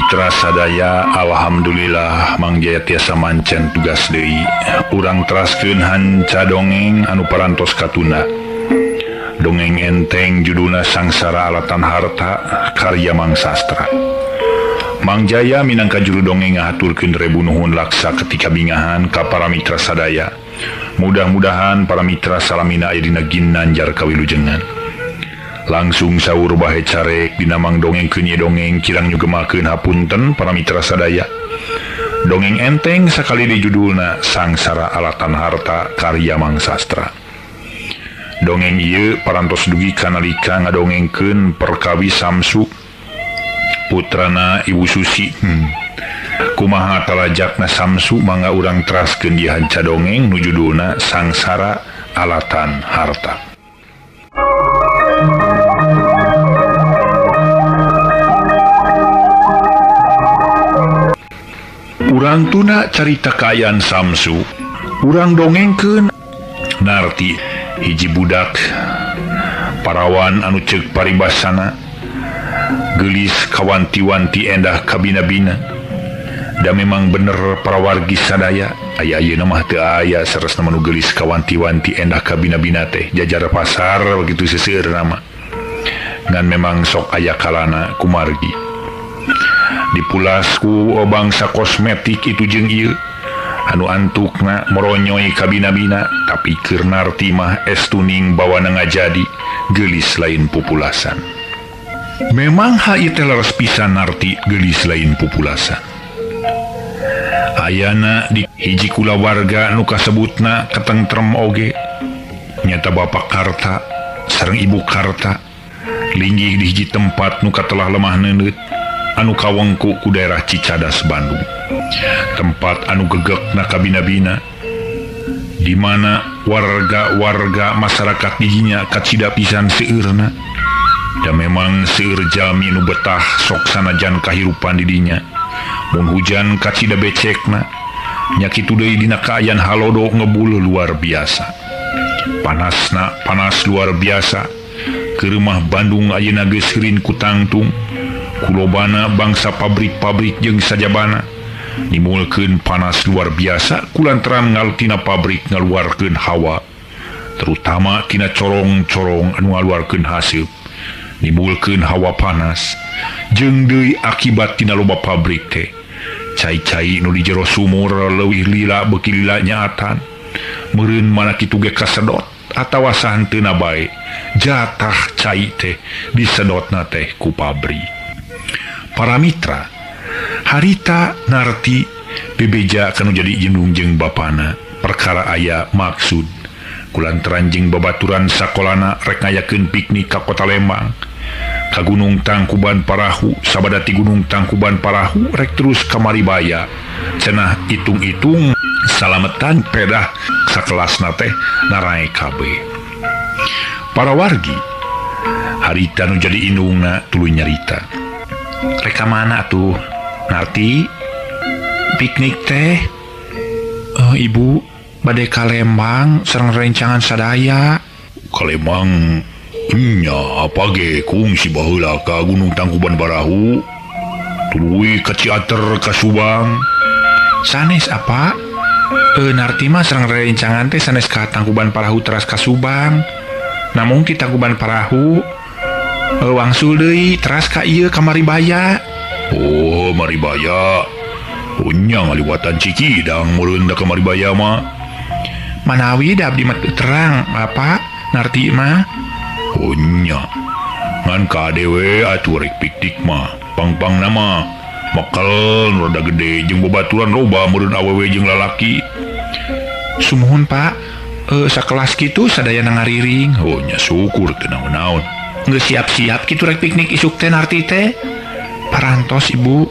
mitra sadaya, alhamdulillah Mang Jaya tiasa mancen tugas deui. Urang teraskeun hanca dongeng anu parantos katuna. Dongeng enteng judulna Sangsara Alatan Harta karya Mang Sastra. Mang Jaya minangka juru dongeng ngahaturkeun rebu nuhun laksa ketika bingahan ka para mitra sadaya. Mudah-mudahan para mitra salamina aya dina ginanjar kawilujengan. Langsung sahur bahe carek dina mang dongengkeun ye dongeng kirang nyugemakeun hapunten para mitra sadaya. Dongeng enteng sakali di judulna Sangsara Alatan Harta karya Mang Sastra. Dongeng ieu parantos dugi kanalika ngadongengkeun perkawi Samsu putrana Ibu Susi. Kumaha talajakna Samsu mangga urang teraskeun di hanca dongeng nu judulna Sangsara Alatan Harta. Urang tuna carita kaayaan Samsu, urang dongengkeun narti hiji budak parawan anu ceuk paribasana geulis kawanti-wanti endah kabina-bina. Da memang bener para wargi sadaya aya ayeuna mah teu aya saresna manu geulis kawanti-wanti endah kabina-bina teh jajar pasar begitu seueur nama. Ngan memang sok aya kalana kumargi. Dipulas ku bangsa kosmetik itu jeung ieu anu antukna meronyoi kabina-bina tapi keur narti mah estuning bawana ngajadi geulis lain pupulasan. Memang hal ieu teh leres pisan narti geulis lain pupulasan. Ayana di hiji kulawarga nu kasebutna ketentrem oge nyata Bapak Karta sareng Ibu Karta linggih di hiji tempat nu katelah lemah neundeut anu kawengku ku daerah Cicadas Bandung. Tempat anu gegekna kabina-bina di mana warga-warga masyarakat didinya kacida pisan seueurna. Da memang seueur jalmi nu betah sok sanajan kahirupan didinya. Mun hujan kacida becekna, nya kitu deui dina kaayaan halodo ngebul luar biasa. Panasna panas luar biasa. Keureuh Bandung ayeuna geus heurin ku tangtung. Kulobana bangsa pabrik-pabrik jeung sajabana nimulkeun panas luar biasa kulantaran ngalutina pabrik ngaluarkeun hawa terutama tina corong-corong anu ngaluarkeun haseup nimulkeun hawa panas jeung deui akibat tina loba pabrik teh cai-cai nu di jero sumur leuwih lila beuki lila nyaatan meureun mana kitu ge kasedot atawa sahanteuna bae jatah cai teh disedotna teh ku pabrik. Para mitra, harita narti bebeja kanu jadi jendung jeung bapana perkara aya maksud kulantaran jeung babaturan sakolana rek ngayakeun piknik ka kota Lembang ka Gunung Tangkuban Parahu sabada ti Gunung Tangkuban Parahu rek terus ka Maribaya cenah itung-itung salametan pedah sakelasna teh narae kabeh. Para wargi harita nu jadi indungna tuluy nyarita. Reka mana tuh narti piknik teh? Ibu bade ka Lembang sareng rencangan sadaya. Ka Lembang nya apa ge kungsi baheula ka Gunung Tangkuban Parahu tuluy ka Ciater ka Subang. Sanes apa? Narti mah sareng rencangan teh sanes ka Tangkuban Parahu teras ka Subang. Namun ti Tangkuban Parahu wangsul deui teras ka ieu ka Maribaya. Oh, Maribaya. Punya ngaliwatan Cikidang meureun da ka Maribaya mah. Manawi da abdi mah terang apa narti mah. Oh nya. Ngan kade we atuh rek piknik mah. Pang-pang nama makel nu rada gede jeung babaturan loba meureun awewe jeung lalaki. Sumuhun Pak, sakelas kitu sadayana ngariring. Oh nya syukur teu naon-naon. Nggak siap-siap gitu rek piknik isuk teh narti teh. Parantos ibu.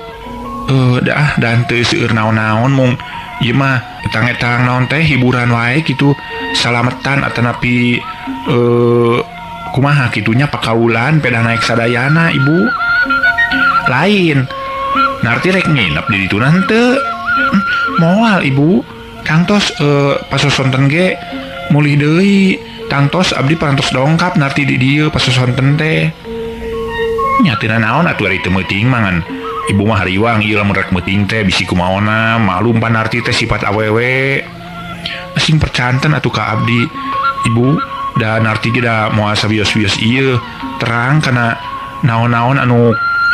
Dah dan teu seueur naon-naon mung ieu mah etang-etang naon teh hiburan wae gitu salametan atanapi kumaha kitunya pakaulan pedah naik sadayana ibu. Lain narti rek nginep di ditu henteu. Moal ibu tangtos pasosonten ge mulih deui. Tangtos abdi parantos dongkap narti di dieu pasosonten teh. Nya teu naon atuh ari teu meuting mangan Ibu mah hariwang ieu lamun rek meuting teh bisi kumaona maklum panarti teh sifat awewe sing percanten atuh ka abdi ibu da narti ge da moal sabios-bios ieu terang kana naon-naon anu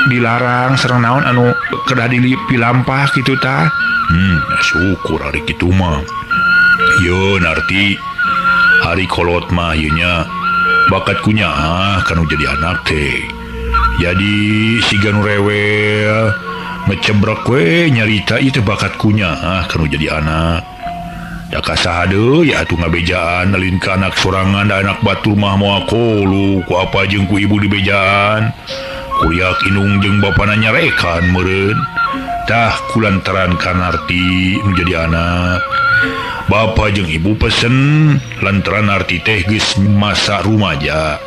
dilarang sareng naon anu kedah dipilampah kitu tah. Syukur ari kitu mah. Ye narti hari kolot mah ieu nya bakat kunyah kanu jadi anak teh. Jadi siga nu rewel ngecebrek we nyarita ieu teh bakat kunyah kanu jadi anak. Da kasaha deui atuh ngabejaan lain ka anak sorangan da anak batur mah moal kolu ku apa jeung ku ibu dibejaan. Kuriak inung jeung bapana nyarekan meureun. Tah kulantaran kanarti nu jadi anak. Bapa jeung ibu pesen lantaran narti teh geus masa rumaja.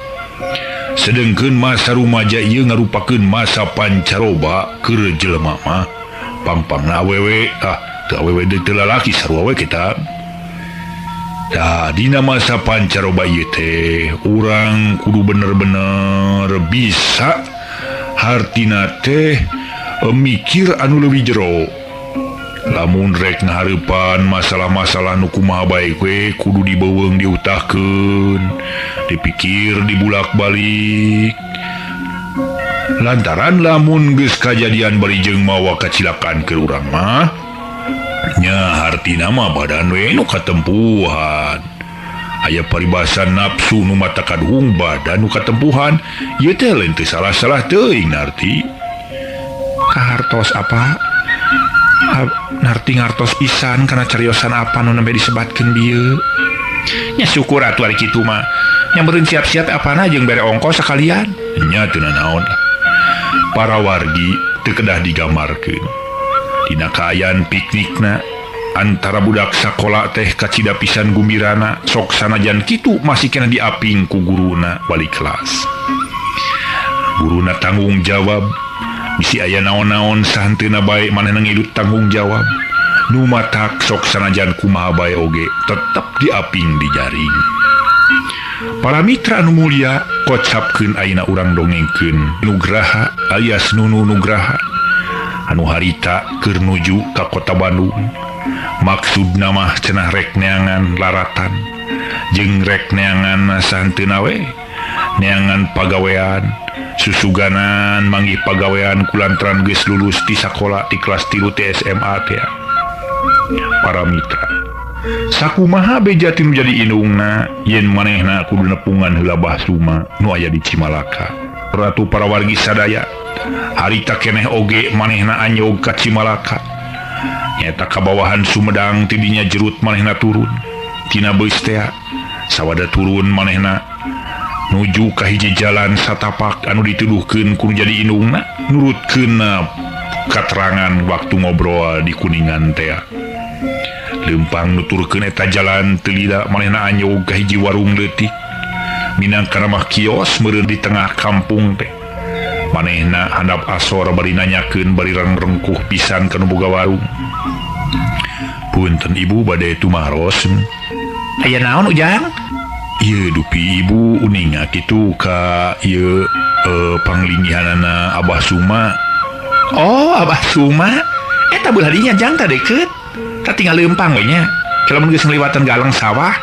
Sedengkeun masa rumaja ieu ngarupakeun masa pancaroba keur jelema mah. Pangpangna awewe teu awewe deui teu lalaki sarua we kita. Tah dina masa pancaroba ieu teh urang kudu bener-bener bisa hartina teh mikir anu leuwih jero. Lamun rek ngahareupan masalah-masalah nu kumaha bae we kudu dibeuweung diutahkeun, dipikir dibulak-balik. Lantaran lamun geus kajadian bari jeung mawa kacilakaan keur urang mah nya hartina mah badan we nu katempuhan. Aya paribasan nafsu nu mata kaduhung badan nu katempuhan, ieu teh lain teu salah-salah teuing narti. Kahartos apa? Narti ngartos pisan kana cariosan apa nu nembe disebatkeun bieu. Nya syukur atuh ari kitu mah. Nya meureun siap-siap apana jeung bere ongkos sakalian. Nya teu nanaon lah. Para wargi teu kedah digambarkeun. Dina kaayaan piknikna antara budak sakola teh kacida pisan gumbirana sok sanajan kitu masih kena diaping ku guruna wali kelas. Guruna tanggung jawab bisi aya naon-naon sahanteuna bae manehna ngidut tanggung jawab. Nu matak sok sanajan kumaha bae oge tetep diaping di jaring. Para mitra anu mulia kocapkeun ayeuna urang dongengkeun Nugraha alias Nunu Nugraha anu harita keur nuju ka kota Bandung. Maksudna mah cenah rek neangan laratan jeung rek neangan sahanteuna we neangan pagawean susuganan manggih pagawean kulantaran geus lulus ti sakola ti kelas 3 ti SMA teh. Para mitra sakumaha beja ti nu jadi indungna yen manehna kudu nepungan heula Bah Suma nu aya di Cimalaka. Ratu para wargi sadaya harita keneh oge manehna anyog ka Cimalaka. Nyata kabawahan Sumedang tidinya jerut manehna turun tina beus teh. Sawada turun manehna nuju ka hiji jalan satapak anu dituduhkeun ku jadi indungna nurutkeun katerangan waktu ngobrol di Kuningan teh. Leumpang nuturkeun eta jalan teu lila manehna anyog ka hiji warung leutik minangka mah kios meureun di tengah kampung teh. Manehna handap asor bari nanyakeun bari rengkuh pisan ka nu boga warung. Punten ibu bade tumaros. Aya naon Ujang? Ieu dupi ibu uninga kitu ka ieu panglingihanana Abah Suma. Oh, Abah Suma. Eta belah dinya jang tah deukeut. Tah tinggal leumpang we nya. Lamun geus ngliwatan galang sawah,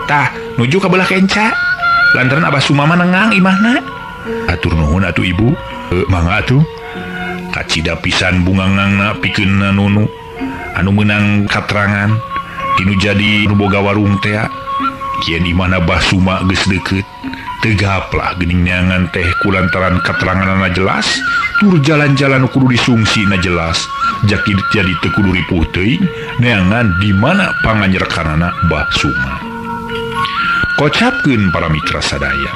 tah nuju ka belah kenca. Lantaran Abah Suma mah nengang imahna. Atur nuhun atuh ibu. Mangga atuh. Kacida pisan bungangangna pikeun Nunu anu meunang katerangan tinu jadi nu boga warung teh. Kian imahna Bah Suma geus deukeut. Tegaplah geuning neangan teh kulantaran kateranganna jelas, tur jalan-jalan kudu disungsina jelas. Jaki jadi teu kudu ripuh teuing neangan di mana panganyerekanana Bah Suma. Kocapkeun para mitra sadaya.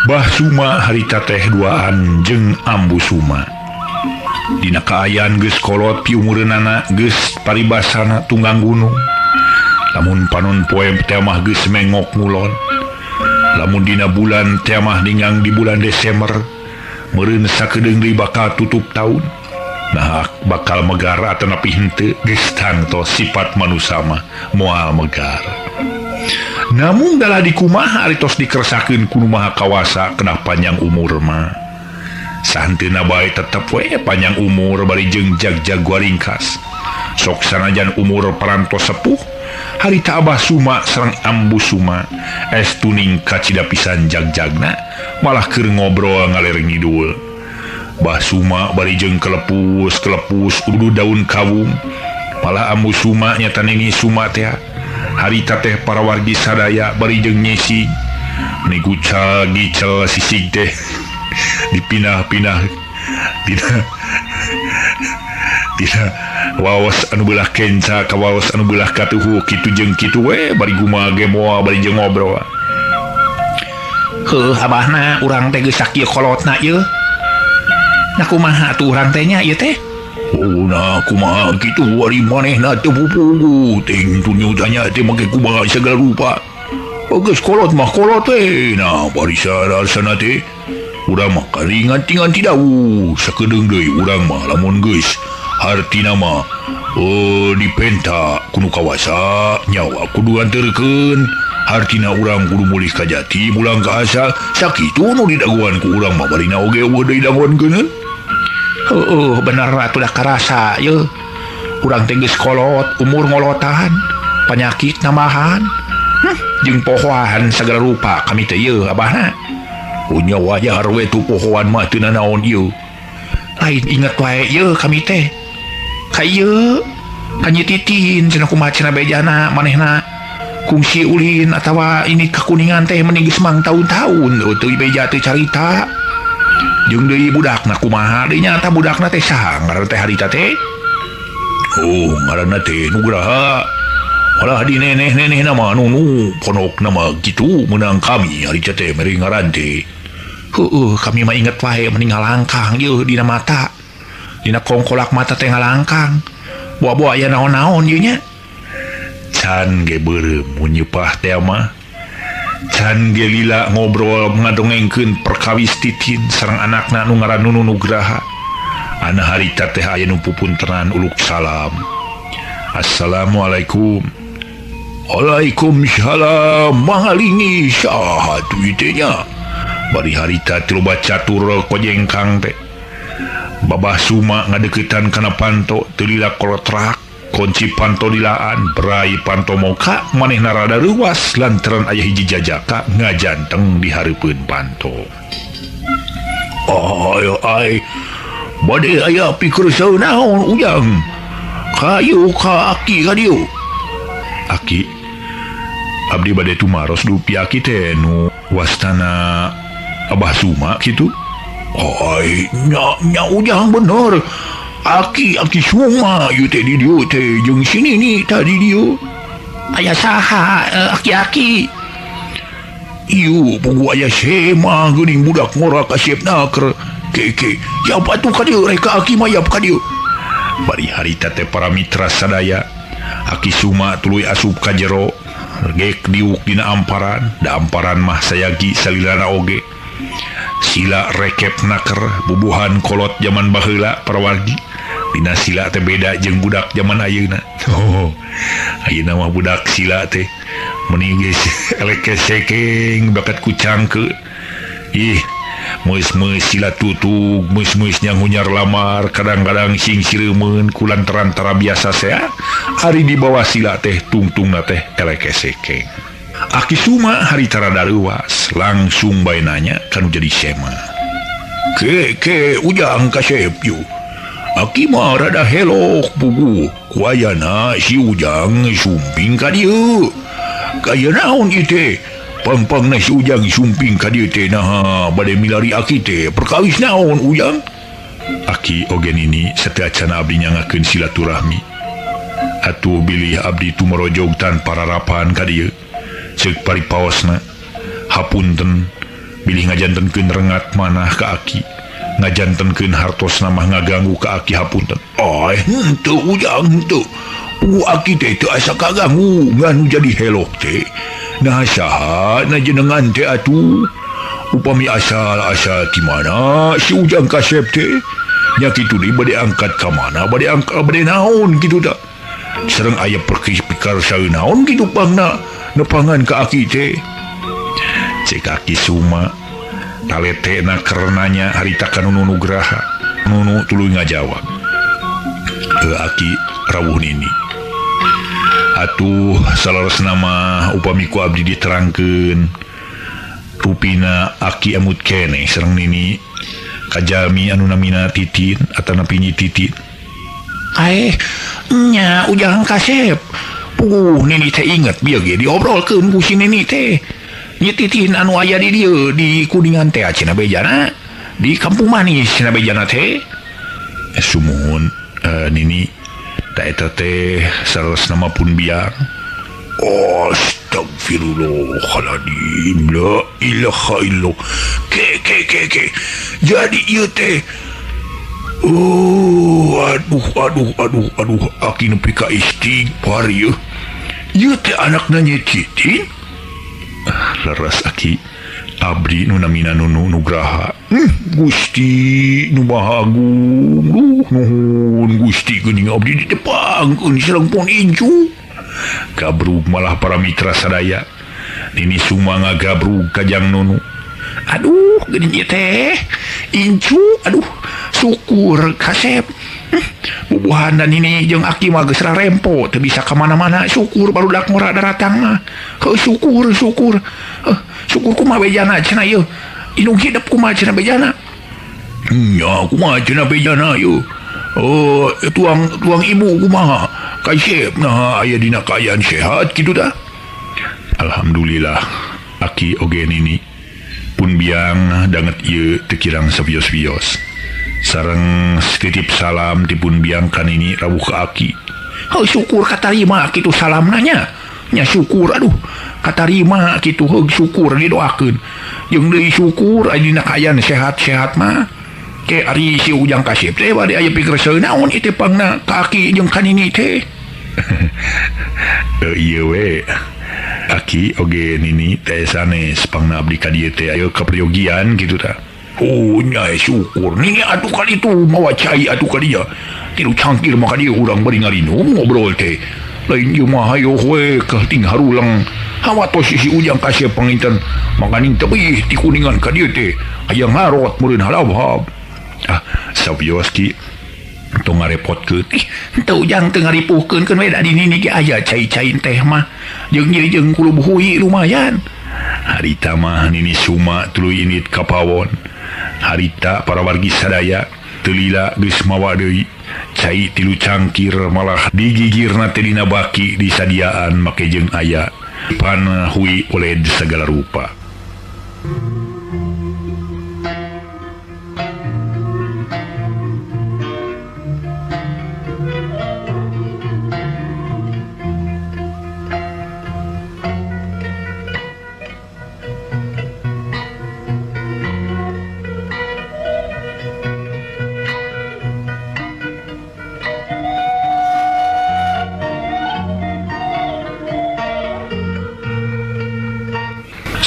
Bah Suma harita teh duaan jeung Ambu Suma. Dina kaayaan geus kolot piumureunana geus paribasana tunggang gunung. Lamun panon poe teh mah geus mengok ngulon. Lamun dina bulan teh mah ninggang di bulan Desember, meureun sakedeung deui bakal tutup taun. Nah, bakal megar atanapi henteu geus tangtos sifat manusa mah moal megar. Namun dalah dikumaha ari tos dikersakeun ku Nu Maha Kawasa kenah panjang umur mah. Sahenteuna bae tetep we panjang umur bari jeung jag-jag waringkas. Sok sanajan umur parantos sepuh, harita Abah Suma sareng Ambu Suma estu kacida pisan jag-jagna malah keur ngobrol ngaler ngidul. Bah Suma bari jeung kelepus-kelepus udu daun kawung. Malah Ambu Suma nyata nini Suma teh harita teh para wargi sadaya bari jeung nyesi meni gucal gicel sisig teh dipinah-pinah dina waos anu beulah kenca ka waos anu beulah katuhu kitu jeung kitu we bari gumaha ge moal bari jeung ngobrol. Heuh abahna urang teh geus sakieu kolotna ieu. Nah kumaha atuh urang teh nya ieu teh? Oh nah kumaha kitu ari manehna teu pupugu ting tunyutanya teh make kumaha segala rupa. Geus kolot mah kolot teh. Nah barisa rasana teh urang mah karingan-tingan tidak sakedeung deui urang mah lamun geus hartina mah dipenta kudu kawasa nyawa kudu anterkeun hartina urang kudu mulih ka jati mulang ka asal sakitu nu didagoan ku urang mah barina oge eueuh deui dagoankeun. Heueuh bener atuh dah karasa yeuh. Urang teh geus kolot umur ngolotan penyakit nambahan jeung pohoan segala rupa kami teh yeuh abahna. Punya wajar we tu pohoan mah teu nanaon ieu. Lain inget wae yeuh kami teh. Ka ieu kanyititin cenah kumaha cenah bejana manehna kungsi ulin atawa ini kakuningan teh meni geus mang taun-taun teu beja teh carita. Jeung deui budakna kumaha deui nya ta budakna teh saha ngaranna teh harita teh? Oh ngaranna teh Nugraha. Malah di neneh-neneh nama nunu ponok nama gitu menang kami harita teh mere ngaran teh. Heueuh kami mah inget wae meni ngalangkang ieu dina mata. Dina kongkolak mata teh ngalangkang. Boa-boa aya naon-naon ieu nya. Can ge beureum mun nyepah teh mah. Can ge lila ngobrol ngadongengkeun perkawis Titin sareng anakna nu ngaran Nunu Nugraha. Ana harita teh aya nu pupuntenan uluk salam. Assalamualaikum. Waalaikumsalam. Mangalingi saha tuh teh nya. Bari harita teh loba catur kojengkang teh. Babah Suma ngadeukeutan kana panto teu lila kolotrak kunci panto dilaan berai panto moka manehna rada reuwas lantaran aya hiji jajaka ngajanteng di hareupeun panto. Ay ay bade aya pikir naon ujang kayu ka aki ka dieu. Aki abdi bade tumaros dupi aki teh nu wastana Abah Suma kitu. Ay nya ujang bener. Aki aki Suma ieu teh di dieu teh jeung sini ni tadi dieu. Aya saha aki-aki? Ieu punggu aya sema geuning budak ngora kasepna keur keke. Yap atuh ka dieu rek ka aki mah yap ka dieu. Bari harita teh para mitra sadaya Aki Suma tuluy asup ka jero gek diuk dina amparan da amparan mah sayagi salilana oge. Sila rekep naker bubuhan kolot zaman baheula parawargi dina sila teh beda jeung budak zaman ayeuna. Oh, ayeuna mah budak sila teh meni geus eleke sekeng bakat ku cangke. Ih, meus-meus sila tutug, meus-meus nyangunyar lamar, kadang-kadang sing sireumeun ku lantaran tara biasa sea. Ari di bawah sila teh tungtungna teh eleke sekeng. Aki Suma harita rada reuwas langsung bae nanya kanu jadi sema. Ke ke ujang kasep yu. Aki mah rada helok pugu. Kuayana si ujang sumping ka dieu. Kaya naon ieu teh? Pangpangna si ujang sumping ka dieu teh naha bade milari aki teh. Perkawis naon ujang? Aki oge nini sateuacan abdi nyangakeun silaturahmi. Atuh bilih abdi tumorojog tanpa rarapan ka dieu. Ceuk paripaosna hapunten bilih ngajantenkeun rengat manah ka aki ngajantenkeun hartosna mah ngaganggu ka aki hapunten. Ay henteu ujang henteu pugu aki teh teu asa kaganggu ngan jadi helok teh nah saha na jenengan teh atuh upami asal-asal ti mana si ujang kasep teh nya kitu deui bade angkat ka mana bade angkat bade naon kitu tah sareng aya perkis pikar saeunaon kitu pangna nepangan ka aki teh. Cek Aki Suma Taletena karenanya harita ka Nunu Nugraha. Nunu tuluy ngajawab. Aki rawuh nini. Atuh saleresna mah upami ku abdi diterangkeun rupina aki amut keneh sareng nini kajami anu namina Titin atanapi Nyi Titin. Aeh nya Ujang Kasep. Puguh nini teh inget bieu ge diobrolkeun ku si nini teh. Nyi Titin anu aya di dieu di Kuningan teh cenah bejana di Kampung Manis cenah bejana teh. Sumuhun nini ta eta teh saleresna mah pun biang. Astagfirullahaladzim, la ilaha illallah. Ke ke ke ke. Jadi ieu teh oh, aduh aduh aduh aduh aki nepi ka istighfar ieu. Ieu teh anakna Nyi Titin? Leres aki abdi nu namina Nunu Nugraha. Gusti nu Maha Agung, duh nuhun Gusti geuning abdi ditepangkeun sareng pun incu. Gabrug malah para mitra sadaya. Nini Suma ngagabrug kajang Nunu. Aduh geuning ieu teh incu, aduh syukur Kasep. Bubuhan dan ini jeung aki mah geus rarempo teu bisa ka mana-mana, syukur barudak ngora daratang mah. Heuh syukur syukur. Syukur kumaha bejana cenah ieu. Indung hidep kumaha cenah bejana. Nya kumaha cenah bejana ieu. Oh, tuang tuang ibu kumaha? Kasep nah aya dina kaayaan sehat kitu tah. Alhamdulillah aki oge nini pun biang danget ieu teu kirang sawios-wios. Sareng titip salam dipun biang kanini rawuh ka aki. Heuh syukur katarima kitu salamna nya. Nya syukur aduh katarima kitu heuh syukur didoakeun. Jeung deui syukur aya dina kaayaan sehat-sehat mah. Ke ari si Ujang Kasep teh bade aya pikir naon ieu teh pangna ka aki jeung kanini teh. Ieu we aki oge nini teh sanes pangna abdi ka dieu teh ayo kaperyogian kitu tah. Oh nya syukur nini atuh kali itu mawa cai atuh ka dieu. Tilu cangkir mah ka dieu urang bari ngarinum ngobrol teh. Lain ieu mah hayo we keuting harulang. Hawatos si Ujang Kasep panginten makaning tebih ti Kuningan ka dieu teh. Aya ngarot meureun halabhab. Ah sawios ki tong ngarepotkeun. Ih henteu Ujang teu ngaripuhkeun keun we da di nini ge aya cai-cai teh mah. Jeung ieu jeung kulub hui lumayan. Harita mah Nini Suma tuluy indit ka pawon. Harita para wargi sadaya teu lila geus mawa deui cai tilu cangkir malah digigirna teh dina baki disadiaan make jeung aya pan hui oleh segala rupa.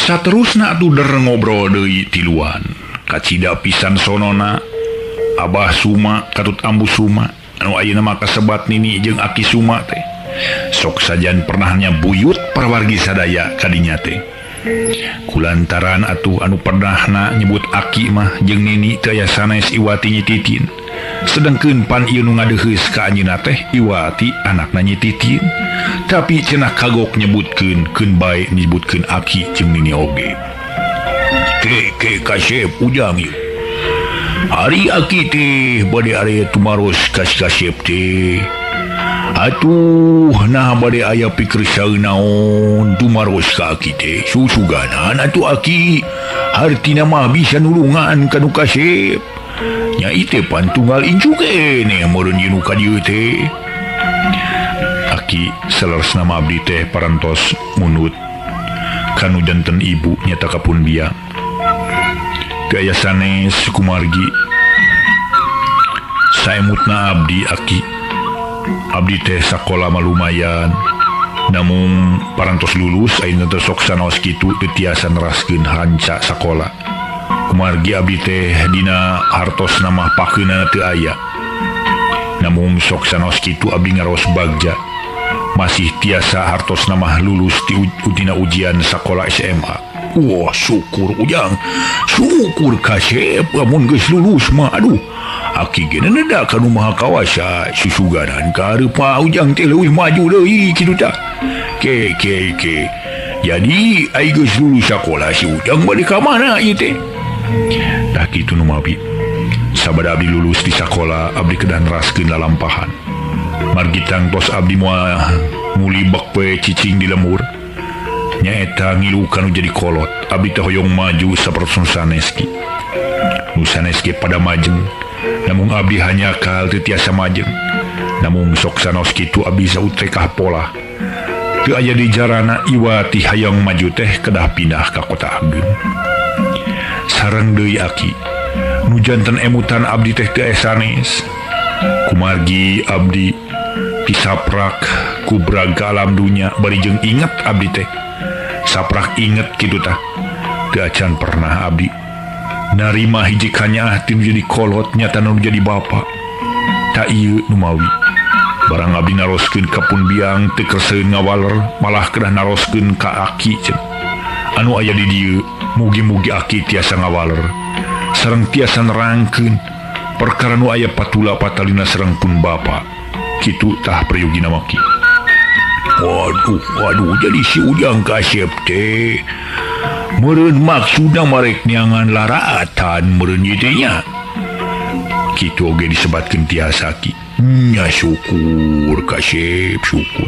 Saterusna atuh der ngobrol deui tiluan. Kacida pisan sonona Abah Suma katut Ambu Suma anu ayeuna mah kasebat nini jeung Aki Suma teh. Sok sajan pernahnya buyut parawargi sadaya kadinya teh. Kulantaran atuh anu pernahna nyebut aki mah jeung nini teu aya sanes Iwati Nyi Titin. Sedengkeun pan ieu nu ngadeuheus ka anjeunna teh Iwati anakna Nyi Titin. Tapi cenah kagok nyebutkeun keun bae nyebutkeun aki jeung nini oge. Ke ke Kasep Ujang ieu. Ari aki teh bade area tumaros ka si Kasep teh. Atuh nah bade aya pikir naon tumaros ka aki teh susuganan atuh aki hartina mah bisa nulungan ka nu Kasep. Nya ieu pan tunggal incu keneh meureun ieu nu ka dieu teh. Aki saleresna mah abdi teh parantos munut kanu janten ibu nyata kapun biang. Teu aya sanes kumargi saemutna abdi aki. Abdi teh sakola mah lumayan namung parantos lulus ayeuna teh sok sanaos kitu teu tiasa neraskeun hanca sakola. Kumargi abdi teh dina hartosna mah pakeunana teu aya. Namung sok sanaos kitu abdi ngaros bagja masih tiasa hartosna mah lulus ti dina ujian sakola SMA. Wah syukur Ujang, syukur kasep lamun geus lulus mah aduh. Aki ge nenedak ka nu Maha Kawasa susuganan ka hareupa Ujang teh leuwih maju deui kitu tah. Ke ke ke. Jadi ai geus lulus sakola si Ujang bade ka mana ieu teh? Tah kitu nu mawi. Sabada abdi lulus di sakola abdi kedah neraskeun lalampahan. Margi tangtos abdi moal muli bek we cicing di lembur. Nyaeta ngilu kanu jadi kolot abdi teh hoyong maju sapertos nu sanes ge. Nu sanes ge pada majeng, namung abdi hanyakal teu tiasa majeng. Namung sok sanos kitu abdi sautekah pola. Teu aya di jarana iwati hayang maju teh kedah pindah ka kota ageung. Sareng deui aki, nu janten emutan abdi teh teu sanes. Kumargi abdi pisaprak ku braga alam dunya bari jeung inget abdi teh. Saprak inget kitu tah. Teu acan pernah abdi narima hiji kanyaah ti nu jadi kolot nyata nu jadi bapa. Ta ieu nu mawi. Barang abdi naroskeun ka pun biang teu kerseun ngawaler, malah kedah naroskeun ka aki cenah. Anu aya di dieu mugi-mugi aki tiasa ngawaler sareng tiasa nerangkeun perkara nu aya patula patalina sareng pun bapa. Kitu tah prayogina maki. Waduh, waduh, jadi si Ujang kasep teh meureun maksudna marek neangan laraatan meureun ieu teh nya. Kitu oge disebatkeun tiasa ki. Nya syukur kasep, syukur.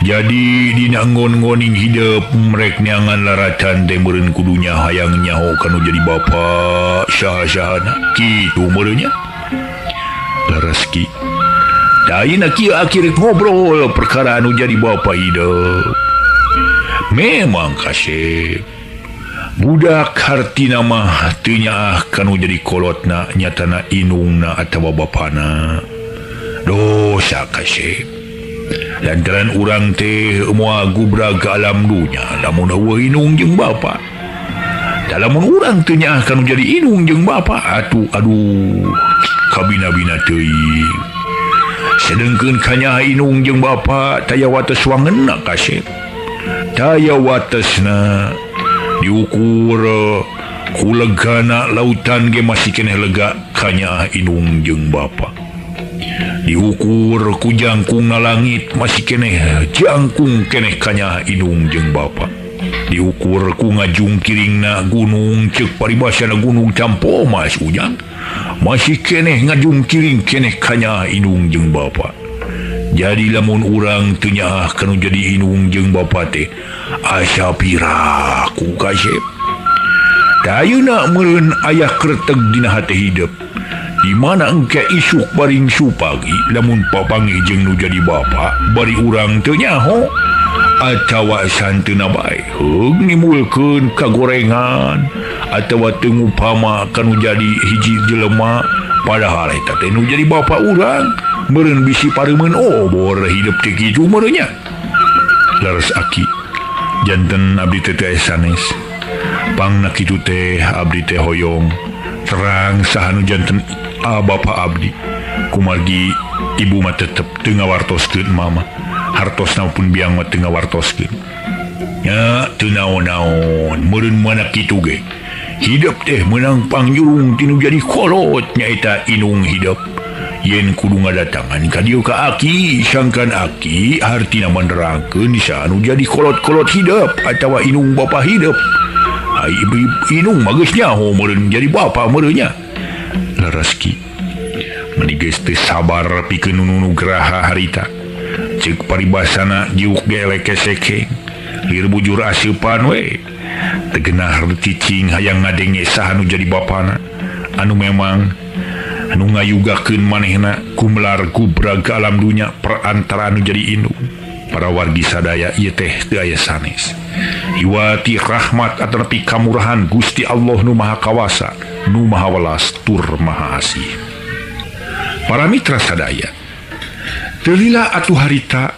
Jadi dina ngon-ngoning hidup merek neangan laratan teh meureun kudunya hayang nyaho kanu jadi bapa saha-sahana. Kitu meureun nya. Leres ki. Ayeuna kieu akhir ngobrol perkara anu jadi bapa hidup. Memang kasep. Budak hartina mah teu nyaah kanu jadi kolotna nyatana inungna atawa bapana. Dosa kasep. Lantaran urang teh moal gubrag ka alam dunya lamun eueuh inung jeung bapa. Da lamun urang teu nyaah kanu jadi inung jeung bapa atuh aduh kabina-bina teuing. Sedengkeun kanyaah inung jeung bapa taya wates wangenna kasep. Taya watesna diukur ku legana lautan ge masih keneh lega kanyaah inung jeung bapa. Diukur ku jangkungna langit masih keneh jangkung keneh kanyaah inung jeung bapa. Diukur ku ngajungkiringna gunung ceuk paribasana gunung Campomas Ujang masih keneh ngajungkiring keneh kanyaah inung jeung bapa. Jadi lamun urang teu nyaah kanu jadi inung jeung bapa teh asa piraku kasep. Da ayeuna meureun aya kreteg dina hate hidup. Di mana engke isuk baring supagi lamun papanggih jeung nu jadi bapa bari urang teu nyaho atawa santeuna bae heug nimbulkeun kagorengan atawa teu ngupama kanu jadi hiji jelema padahal eta teh nu jadi bapa urang meureun bisi pareumeun obor hidup teh kitu meureun nya. Leres aki janten abdi teh teu sanes. Pangna kitu teh abdi teh hoyong terang saha nu janten bapa abdi. Kumargi ibu mah tetep teu ngawartoskeun mama. Hartosna pun biang mah teu ngawartoskeun. Nya teu naon-naon meureun mana kitu ge. Hidup teh meunang pangjurung tinu jadi kolot nyaeta inung hidup. Yen kudu ngadatangan ka dieu ka aki sangkan aki hartina menerangkeun saha nu jadi kolot-kolot hidup atawa inung bapa hidup. Ai inung mah geus nyaho meureun jadi bapa meureun nya. Leres ki. Meni geus teu sabar pikeun nu nugraha harita. Ceuk paribasana diuk ge eleke-seke. Lir bujur aseupan we. Tegenah cicing hayang ngadenge saha nu jadi bapana. Anu memang anu ngayugakeun manehna kumlar gubrag ka alam dunya perantara anu jadi indung. Para wargi sadaya ieu teh teu aya sanes. Iwati rahmat atapi kamurahan Gusti Allah nu Maha Kawasa, nu Maha Welas tur Maha Asih. Para mitra sadaya, teu lila atuh harita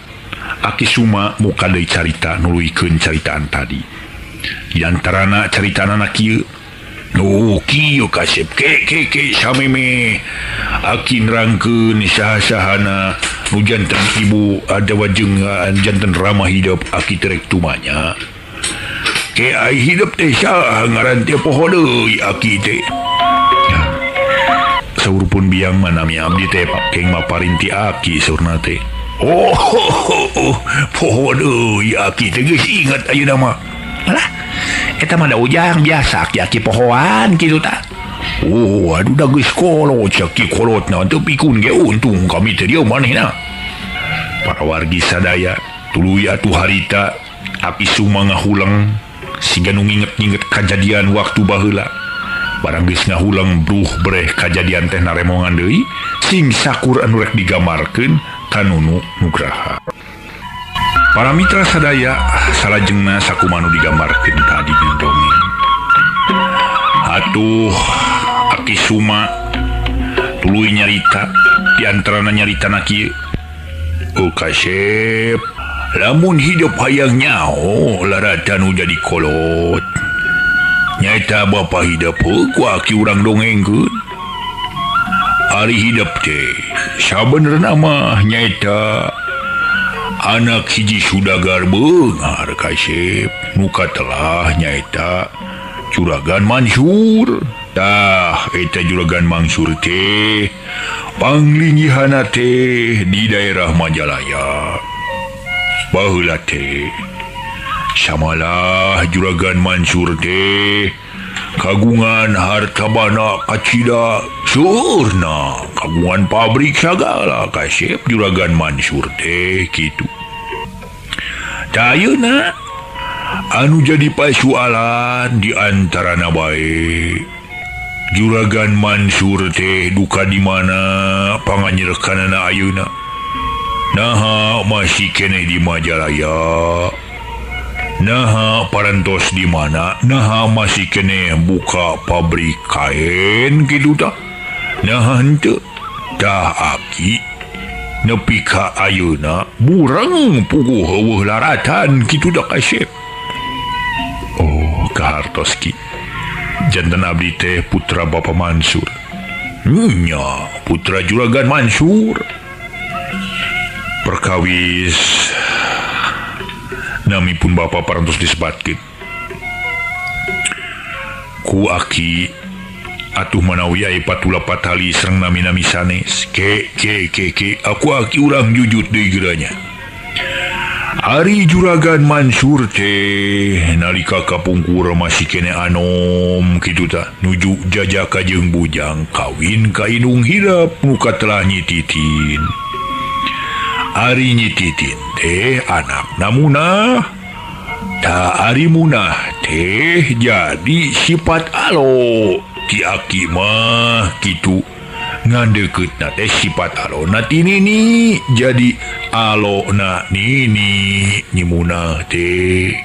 Aki Suma muka deui carita nuluykeun caritaan tadi. Di antarana caritanana kieu. Nu kieu kasep ke ke ke sameme aki nerangkeun saha-sahana nu janten ibu ada wajeng janten ramah hidup aki terek tumanya. Ke ai hidup teh saha ngaran teh poho deui aki teh. Saur pun biang mah nami abdi teh Keng Maparin ti aki saurna teh. Oh, poho deui aki teh geus inget ayeuna mah. Alah, eta mah da ujang biasa aki-aki pohoan kitu tah. Oh, aduh da geus kolot caki kolotna teu pikun ge untung kami teh dieu manehna. Para wargi sadaya tuluy atuh harita Aki Suma ngahuleng siga nu nginget-nginget kajadian waktu baheula. Barang geus ngahuleng bruh breh kajadian teh naremongan deui sing sakur anu rek digambarkeun ka Nunu Nugraha. Para mitra sadaya salajengna sakumaha nu digambarkeun tadi dina dongeng. Atuh Aki Suma tuluy nyarita di antarana nyaritana kieu. Oh kasep, lamun hidup hayang nyaho laratan nu jadi kolot. Nyaeta bapa hidup ku aki urang dongengkeun. Ari hidup teh sabenerna mah nyaeta anak hiji sudagar beunghar kasep nu katelah nyaeta Juragan Mansur. Tah eta Juragan Mansur teh panglinggihana teh di daerah Majalaya. Baheula teh samalah Juragan Mansur teh kagungan harta bana kacida seueurna, kagungan pabrik sagala kasep Juragan Mansur teh kitu. Tah ayeuna anu jadi pasualan di antarana bae Juragan Mansur teh duka di mana panganyerekanana ayeuna. Naha masih keneh di Majalaya. Naha parantos di mana? Naha masih keneh buka pabrik kain kitu tah. Naha henteu. Tah aki nepi ka ayeuna bureng puguh heueuh laratan kitu dah kasep. Oh, kahartos ki. Janten abdi teh putra Bapa Mansur. Nya, putra Juragan Mansur. Perkawis nami pun bapa parantos disebatkeun ku aki atuh manawi aya patula patali sareng nami-nami sanes. Ke ke ke ke aku aki urang jujut deui geuranya. Ari Juragan Mansur teh nalika kapungkur masih kene anom kitu tah nuju jajaka jeung bujang kawin ka indung hirap nu katelah Nyi Titin. Ari Nyi Titin teh anakna Munah. Ta ari Munah teh jadi sifat alo ti aki mah kitu ngandekeutna teh sifat alona ti nini jadi alona nini Nyi Munah teh.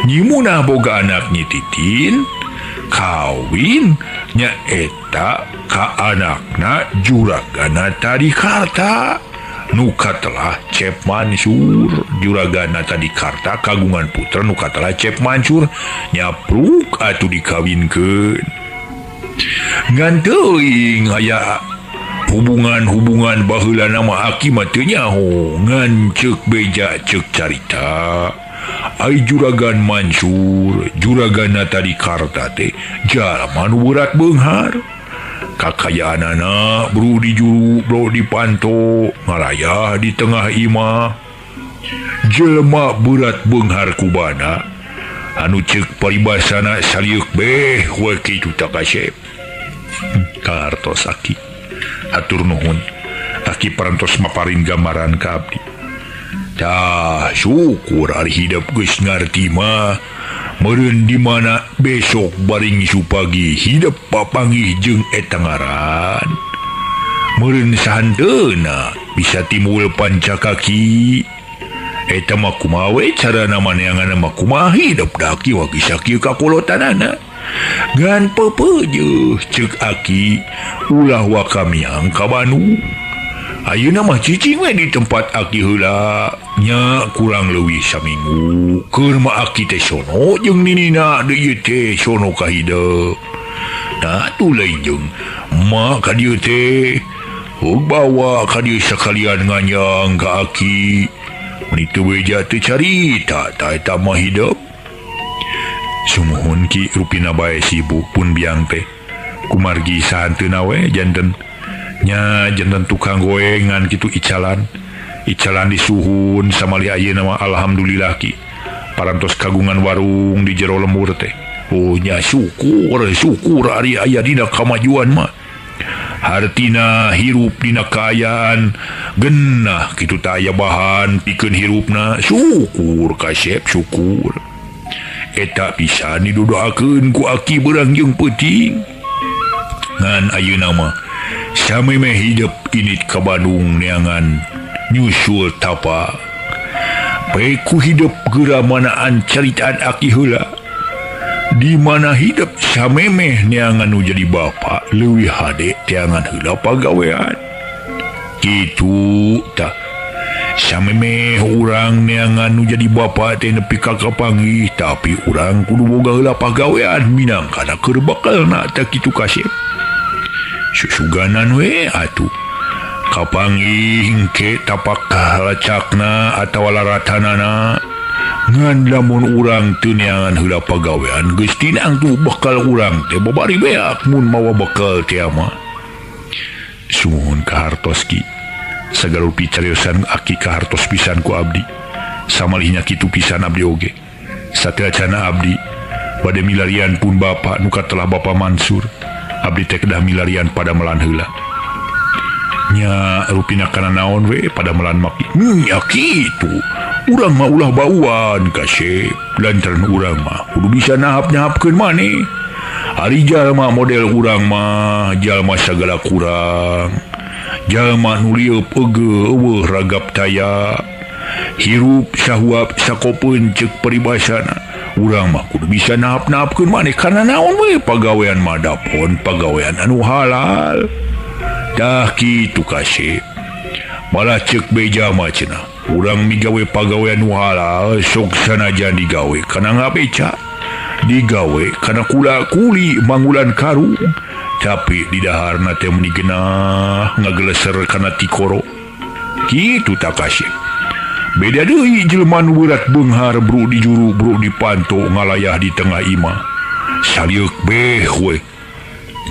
Nyi Munah boga anak Nyi Titin kawin nyaeta ka anakna Juragana tadi Karta nu katelah Cep Mansur. Juragana tadi Karta kagungan putra nu katelah Cep Mansur nyapruk atuh dikawinkeun. Ngan teuing aya hubungan-hubungan baheula nama aki mah teu nyaho ngan ceuk beja ceuk carita. Ai Juragan Mansur Juragana tadi Karta teh jalma nu berat beunghar. Kakayaanana bru di juru bro di panto ngarayah di tengah imah. Jelema berat beunghar kubana anu ceuk paribasana salieuk beh we kitu tah kasep. Kartos aki hatur nuhun aki parantos maparin gambaran ka abdi. Tah syukur ari hidup geus ngarti mah meureun di mana besok baring supagi hidup papanggih jeung eta ngaran. Meureun sahanteuna bisa timbul pancakaki. Eta mah kumaha we carana maneanganna mah kumaha hidup da aki wa kisah kieu kakolotanana. Ngan pepeujeuh ceuk aki ulah wakamiang ka Bandung. Ayeuna mah cicing we di tempat aki heula nya kurang leuwih saminggu. Keur mah aki teh sono jeung ninina deui teh sono ka hideung. Nah atuh lain jeung emak ka dieu teh heug bawa ka dieu sakalian nganyang ka aki. Mun teu beja teu carita tah eta mah hidup. Sumuhun Ki rupina bae sibuk pun biang teh kumargi sahanteuna we janten nya janten tukang goengan kitu icalan icalan disuhun samali ayeuna mah alhamdulillah Ki parantos kagungan warung di jero lembur teh. Oh nya syukur syukur ari aya dina kamajuan mah hartina hirup dina kaayaan genah kitu teh aya bahan pikeun hirupna syukur kasep syukur eta bisa didoakeun ku aki beurang jeung peuting ngan ayeuna mah samemeh hidup init ka Bandung neangan nyusul tapa bae ku hidup geura manaan caritaan aki heula di mana hidup samemeh neangan nu jadi bapa leuwih hade teangan heula pagawean kitu tah samemeh urang neangan nu jadi bapa teh nepi ka kapanggih tapi urang kudu boga heula pagawean minangka keur bakalna tah kitu kasep susuganan we atuh kapanggih engke tapak lacakna atawa laratanana ngan lamun urang teu neangan heula pagawean geus tinang tuh bekal urang teh babari beak mun mawa bekal teh mah. Sumuhun kahartos Ki sagala rupi cariosan aki kahartos pisan ku abdi samalihnya kitu pisan abdi oge sateuacanna abdi bade milarian pun bapa nu katelah Bapa Mansur abdi teh kedah milarian pada melan heula nya rupina kana naon we pada melan maki nya kitu urang mah ulah bauan kasep lantaran urang mah kudu bisa nahap-nahapkeun maneh ari jalma model urang mah jalma sagala kurang jalma nu lieup eugeut eueuh ragap taya hirup sahuap sakopeun ceuk paribasana urang mah kudu bisa nahap-nahapkeun maneh kana naon we pagawean mah dapon pagawean anu halal tah kitu kasep malah ceuk beja mah cenah urang migawe pagawean nu halal sok sanajan digawe kana ngabeca digawe kana kula-kuli mangulan karung tapi di daharna teh meuni genah ngageleser kana tikoro kitu tah kasep beda deui jelema nu beurat beunghar bru di juru bru di panto ngalayah di tengah imah salieuk beh we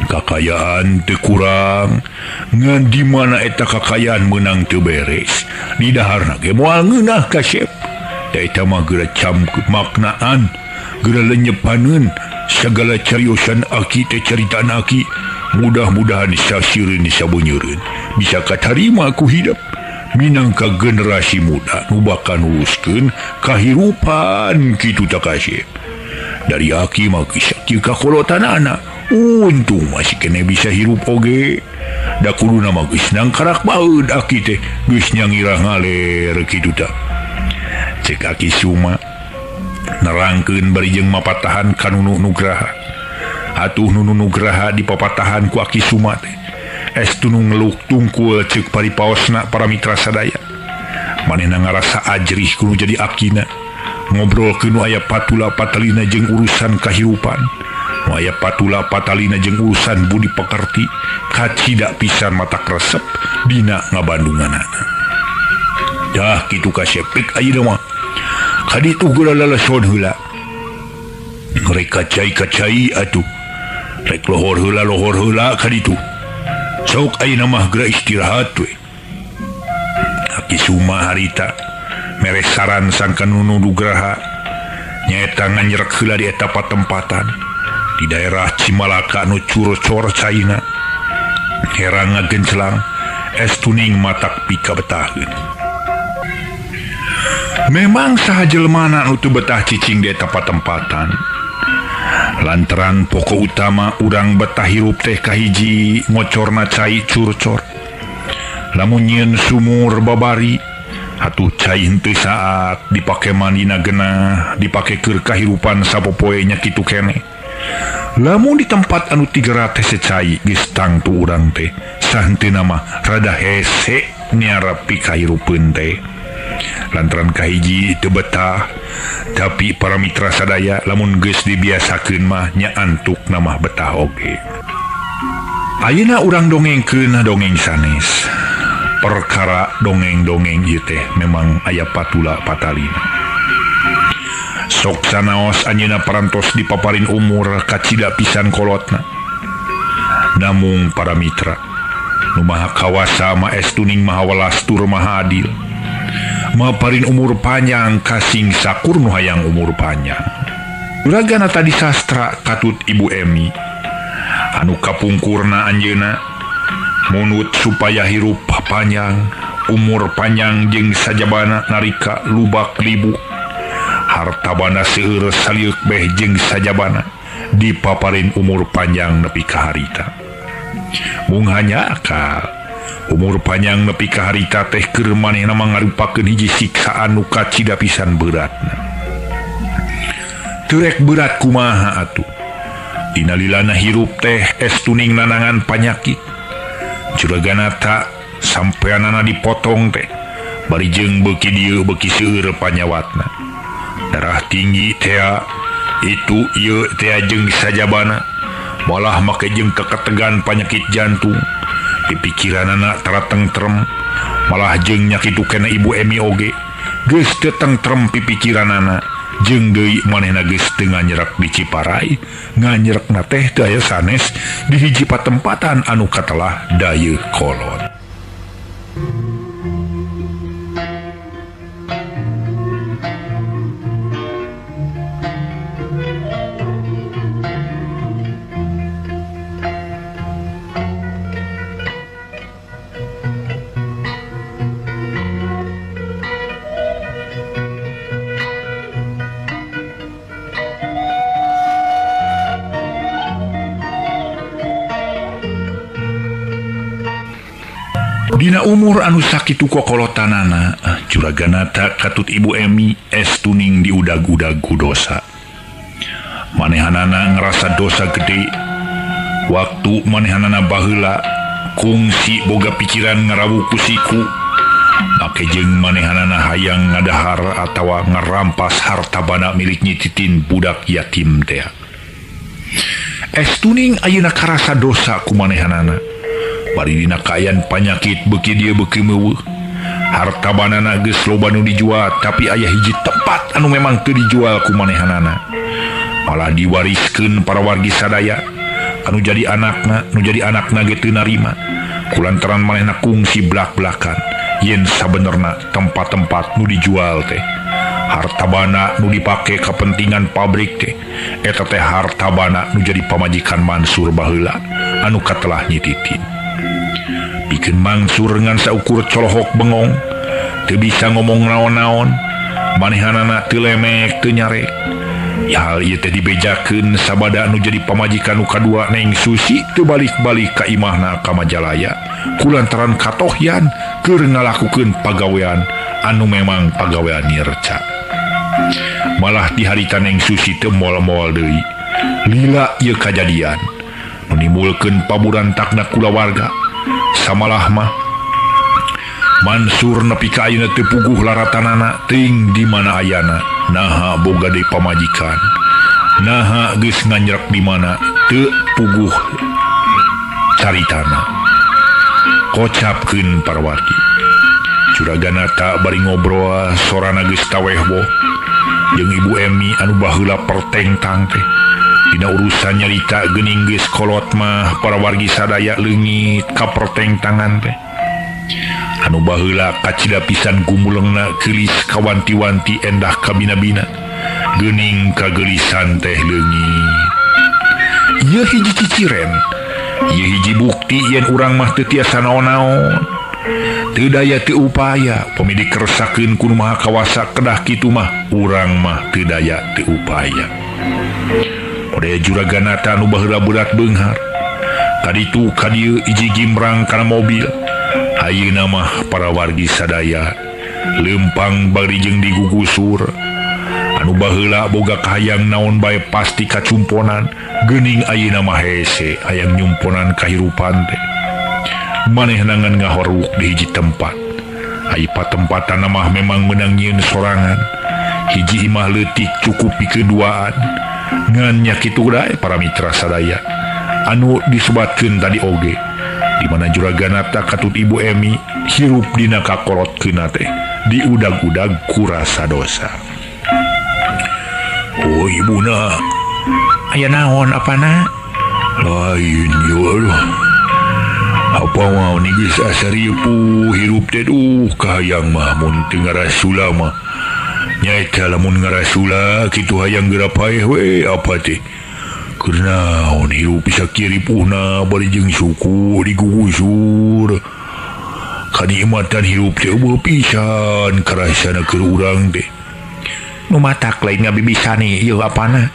kakayaan teu kurang ngan di mana eta kakayaan meunang teu beres di daharna ge moal ngeunah kasep da eta mah geura cam maknaan geura lenyepaneun sagala cariosan aki teh caritaan aki mudah-mudahan sasireun sabeunyereun bisa katarima ku hidup minangka generasi muda nu bakal nuruskeun kahirupan kitu tah kasep dari aki mah geus kieu kakolotanana untung masih kene bisa hirup oge da kuduna mah geus nangkarak baeud aki teh geus nyangirah ngaler kitu tah cek aki Suma nerangkeun bari jeung mapatahan ka Nunu Nugraha atuh Nunu Nugraha dipapatahan ku aki Suma teh estu nu ngeluk tungkul ceuk paripaosna para mitra sadaya manehna ngarasa ajrih kudu jadi akina ngobrolkeun nu aya patula patalina jeung urusan kahirupan nu aya patula patalina jeung urusan budi pekerti kacida pisan mata kresep dina ngabandunganana dah kitu kasep pik ayeuna mah kaditu geura laleson heula rek kacai-kacai atuh rek lohor heula kaditu sok ayeuna mah geura istirahat we. Aki Suma harita mere saran sangka Nunu Nugraha nyaeta nganyerek heula di eta patempatan di daerah Cimalaka nu curcor caina herang ngagencelang es tuning matak pika betaheun. Memang saha jelema nu teu betah cicing di eta patempatan lantaran pokok utama urang betah hirup teh kahiji ngocorna cai curcor lamun nyieun sumur babari atuh cai henteu saat dipake mandina genah dipake keur kahirupan sapopoe nya kitu keneh lamun di tempat anu 300 cai geus tangtu urang teh sahenteuna mah rada hese niarapi kahirupeun teh lantaran kahiji teu betah tapi para mitra sadaya lamun geus dibiasakeun mah nya antuk namah betah oge. Ayeuna urang dongengkeun dongeng sanes perkara dongeng-dongeng ieu teh memang aya patula patalina. Sok sanaos anjeunna parantos dipaparin umur kacida pisan kolotna. Namung para mitra nu maha kawasa ma estuning maha welas tur maha adil. Maparin umur panjang kasing sakur nu hayang umur panjang. Juragana tadi sastra katut Ibu Emi anu kapungkurna anjeunna munut supaya hirup panjang, umur panjang jeung sajabana narika lubak libuk. Harta banda seueur salieuk beh jeung sajabana dipaparin umur panjang nepi ka harita. Mung hanya akal umur panjang nepi ka harita teh keur manehna mangarupakeun hiji siksaan nu kacida pisan beratna. Teu rek berat kumaha atuh. Dina lilana hirup teh estuning nanangan panyakit. Juraganata sampeanana dipotong teh bari jeung beuki dieu beuki seueur panyawatna. Darah tinggi tea itu ieu tea jeung sajabana malah make jeung keketegan panyakit jantung. Pipikiranana tara tengtrem malah jeung nyakitu kena Ibu Emi oge geus teu tengtrem pipikiranana jeung deui manehna geus teu nganyerek di Ciparai nganyerekna teh teu aya sanes di hiji patempatan anu katelah Dayeuhkolot. Dina umur anu sakitu kokolotanana juraganata katut Ibu Emi estuning diudag-udag ku dosa. Manehanana ngerasa dosa gede. Waktu manehanana baheula kungsi boga pikiran ngarawu ku siku. Make jeung manehanana hayang ngadahar atawa ngarampas harta bana milik Nyi Titin budak yatim teh. Estuning ayeuna karasa dosa ku manehanana. Bari dina kaayaan panyakit beuki dieu beuki meuweuh. Harta banana geus loba nu dijual tapi aya hiji tempat anu memang teu dijual ku manehanana. Malah diwariskeun para wargi sadaya anu jadi anakna, nu jadi anakna ge teu narima. Kulantaran manehna kungsi blak-blakan yen sabenerna tempat-tempat nu dijual teh harta bana nu dipake kepentingan pabrik teh eta teh harta bana nu jadi pamajikan Mansur baheula anu katelah Nyi Titin. Pikeun Mansur ngan saukur colohok bengong teu bisa ngomong naon-naon manehanana teu lemek teu nyarek. Ya hal ieu teh dibejakeun sabada anu jadi pamajikan nu kadua Neng Susi teu balik-balik ka imahna ka Majalaya kulantaran katohyan keur ngalakukeun pagawean anu memang pagawean nirca. Malah di harita Neng Susi teu moal-moal deui. Lila ieu kajadian nu nimbulkeun paburantakna kulawarga. Samalah mah Mansur nepi ka ayeuna teu puguh laratanana teuing di mana ayana naha boga deui pamajikan naha geus nganyerek di mana teu puguh caritana. Kocapkeun parwargi juraganata bari ngobrol sorana geus taweh boh jeung Ibu Emi anu baheula pertengtang teh. Dina urusan nyarita geuning geus kolot mah para wargi sadaya leungit ka pertengtangan teh. Anu baheula kacida pisan gumulengna geulis kawanti-wanti endah kabina-bina geuning kageulisan teh leungit. Ieu hiji ciciren, ieu hiji bukti yen urang mah teu tiasa naon-naon. Teu daya teu upaya pami dikersakeun ku Nu Maha Kawasa kedah kitu mah urang mah teu daya teu upaya. Odaya juraganata anu baheula berat beunghar. Kaditu kadieu iji gimrang kana mobil. Ayeuna mah para wargi sadaya leumpang bari jeung digugusur. Anu baheula boga kahayang naon bae pasti kacumponan, geuning ayeuna mah hese hayang nyumponan kahirupan teh. Manehna ngan ngahoruk di hiji tempat. Ai patempatan mah memang meunang nyieun sorangan. Hiji imah leutik cukup pikeun duaan. Ngan nya kitu dae para mitra sadaya anu disebatkeun tadi oge di mana juraganata katut Ibu Emi hirup dina kakolotkeunna teh diudag-udag ku rasa dosa. Oh ibuna aya naon apana lain yo aduh apa mau ni geus asa ripuh hirup teh duh kahayang mah mun teu ngarasula mah nyaeta lamun ngarasula kitu hayang geura paeh we apa teh keur naon hirup bisa ripuhna bari jeung suku digugusur kanikmatan hirup teh eueuh pisan karasana keur urang teh nu matak lain ngabibisani ieu apana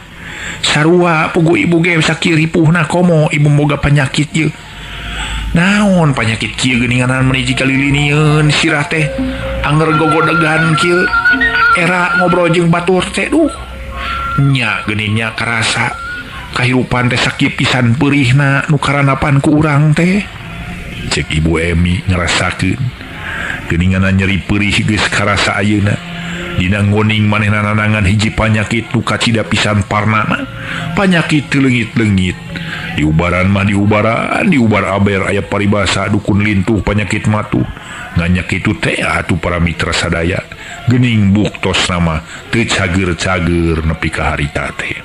sarua pugu ibu ge sakieu ripuhna komo ibu boga penyakit ieu naon penyakit kieu geuninganan meuni jika lilinieun sirah teh anger gogodegan kieu era ngobrol jeung batur teh duh nya geuning nya karasa kahirupan teh sakieu pisan peurihna nu karanapan ku urang teh cek Ibu Emi ngarasakeun geuninganan nyeri peurih geus karasa ayeuna dina ngoning manehna nanangan hiji panyakit nu kacida pisan parnana panyakit teu leungit-leungit diubaran mah diubaran diubar aber aya paribasa dukun lintuh panyakit matuh nganyak kitu teh atuh para mitra sadaya geuning buktos nama teu cager-cager nepi ka harita teh.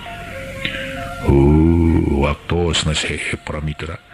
Waktosna para mitra.